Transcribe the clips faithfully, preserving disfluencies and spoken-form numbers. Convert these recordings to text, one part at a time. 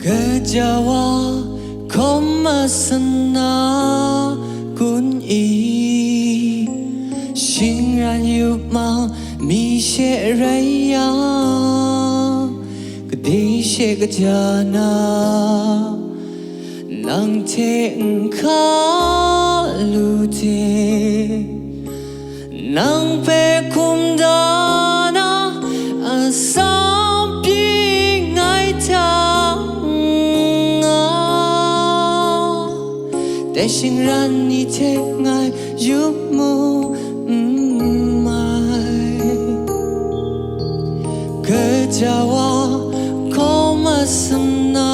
Gaja wa hkawm masana kun i, shingran yup ma mi she rai yang, kadai she kaja na, nang hte n hka lu de. Nang hpe hkum da na atsam pyi ngai hta nga, dai shingran ni hte ngai yup mu n mai. Gaja wa hkawm masana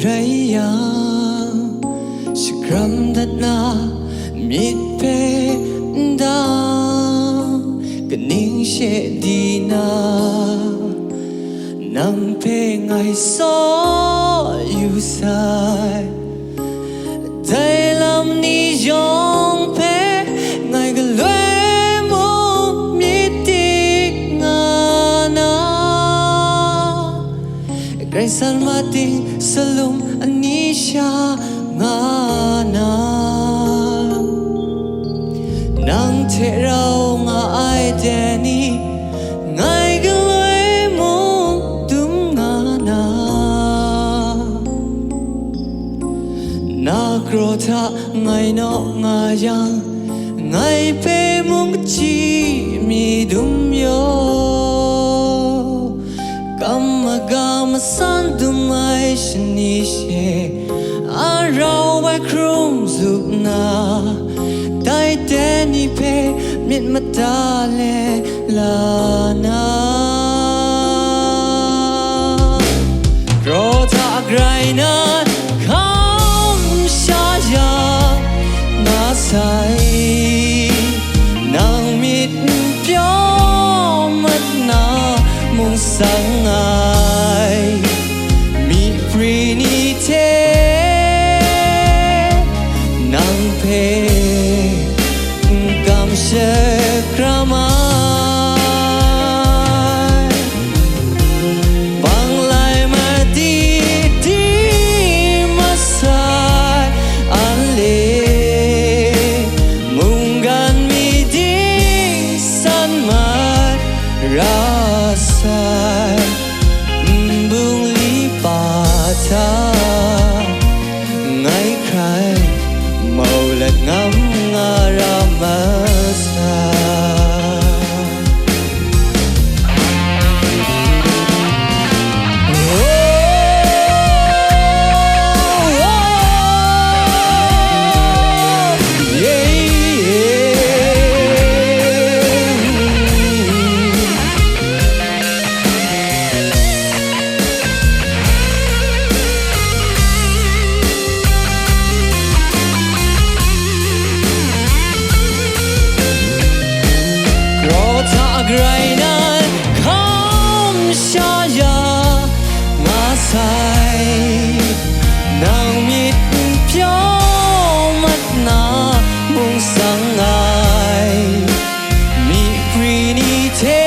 rai yang, shakram dat na myit hpe n dang, kaning she di na, nang hpe ngai saw yu sai. Dai lam ni yawng hpe ngai galoi mung myit dik nga na, Karai Kasang mating salum ani sha nga na, nang hte rau nga ai de ni, ngai galoi mung dum nga na, na kraw hta ngai naw nga yang, ngai hpe mung kaji mi dum yaw. Kam maga masan dum ai shani she, a rau ai hkrum zup na, dai ten ni hpe myit mada le la na, kraw hta grai na hkam sha ya nga sai. Nang myit n pyaw mat na mung sang ai, myiprwi ni hte nang hpe n kam shakram ai. Bang lai madi di masai, ale mungkan mi dingsan mai ra sai. Nbung li pa hta ngai hkrai mau let ngam nga ra masai. Kraw hta grai nan hkam sha ya nga sai, nang myit n pyaw mat na mung sang ai, myiprwi ni hte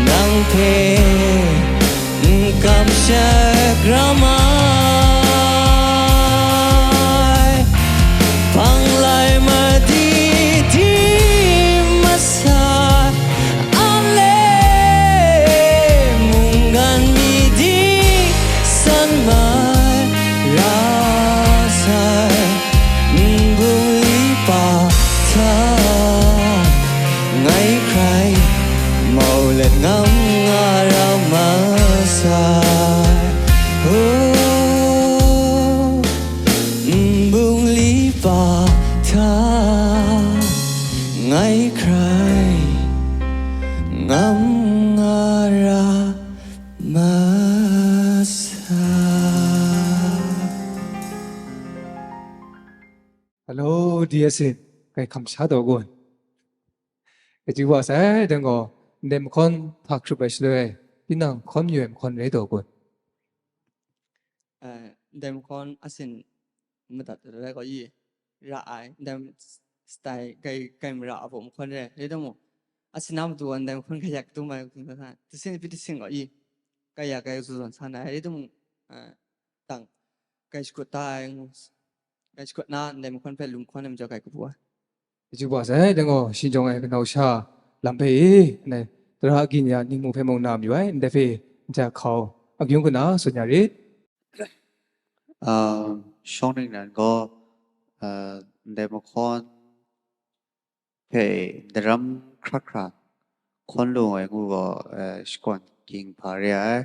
nang hpe n kam shakram ai. Hpang lai madi di masai, ale mungkan mi dingsan mai ra sai. Nbung li pa hta ngai hkrai mau let ngam nga ra masai. Oh, nbung li pa hta ngai hkrai ngam nga ra masai. Hello, dear sin, ngai hkam sha taw kun? Aju wa sai dang gaw, ndai mahkawn hpa hkrup ai shaloi, tinang hkawn yu ai mahkawn rai taw kun? eh, ndai mahkawn asin madat ai gaw i, ra ai, ndai stai gai, gai mara a baw mahkawn re, rai timung, asin a matu ndai mahkawn gai yak tum ai, tasin pyi tasin gaw i, gai yak gai zawn zawn san ai, rai timung, eh, tang, gai shakut ta ai, ngu, gai shakut na, ndai mahkawn hpe lu mahkawn ai majaw gai kabu ai. Chyeju kaba sai, dai gaw, shing jawng ai kanau sha lam hpe e, anhte tara agyi ni a ningmu hpe mung na mayu ai, ndai hpe nja hkau agyung kaw na tsun ya rit. Um, shawng ningnan gaw, uh, ndai mahkawn hpe daram hkra hkra hkawn lu ai ngu gaw, uh, shakawn ging hpa re ai.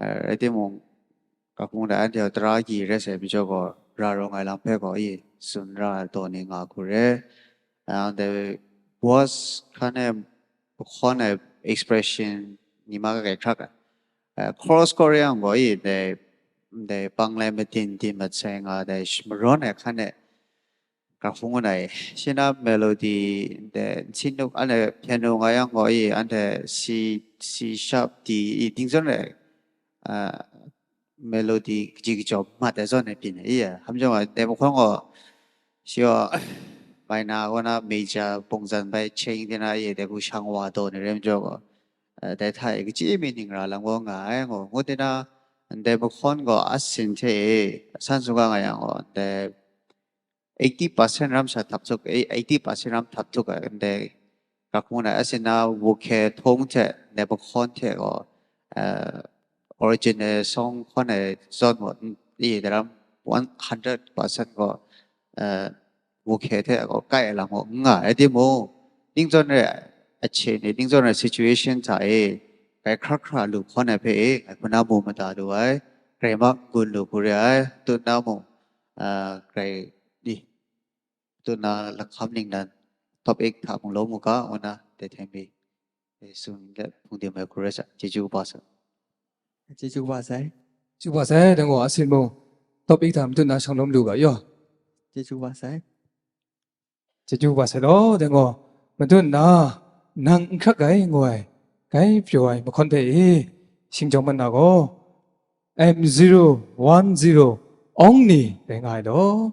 Uh, rai timung, kaphung dai anhte gaw tara agyi rai sai majaw gaw, ra rawng ai lam hpe gaw, i, tsun ra ai taw ni nga hku re. Uh, the words hkan e mahkawn ai expression ni ma kai hkrak ai. Uh, chorus chord yang gaw, i, ndai, ndai pang lai matin din mat sai nga, dai sh-, marawn ai hkan e, kaphung ngu na i, shi na melody, ndai nsin nuk, anhte piano nga yang gaw, i, anhte C, C sharp, D, i, ding zawn ai, uh, melody kaji kajawm mat ai zawn ai byin ai, i, hkam jawng ai, ndai mahkawn gaw, shi gaw, minor kaw na major pungzan bai cheng di na, i, dai hku shang wa taw ni rai majaw gaw, eh, dai hta e kachyi mi ning ra lam gaw nga ai, ngu, ngu di na, ndai mahkawn gaw asin hte e, san tsun ga nga yang gaw, ndai eighty percent ram sha htap tuk, eh, eighty percent ram htap tuk ai, ndai kaphung na asin na, wukhe htawng hte, ndai mahkawn hte gaw, eh, original song hkawn ai zawn gaw, n-, i, daram one hundred percent gaw, eh, wukhe hte gaw kai ai lam gaw n nga ai timung, ning zawn re ai ahkying ni, ning zawn re ai situation hta e, grai hkra hkra lu hkawn ai hpe e, ngai hku na mu mada lu ai, grai ma n-gun lu hku re ai, tut na mung, ah, grai di, tut na lahkam ningnan top eight hta mung lawm u ga, ngu na dai hte mi, e, tsun let hpung dim ai hku rai sa, chyeju kaba sa. Chyeju kaba sai. Chyeju kaba sai, dang gaw, asin mung, top eight hta matut na shang lawm lu ga yaw. Chyeju kaba sai. Chyeju kaba sai law, dang gaw, matut na, nang n hkrak ai, ngu ai, gai pyaw ai mahkawn hpe e, shing jawng mat na gaw, M zero one zero, Ong Ni rai nga ai law.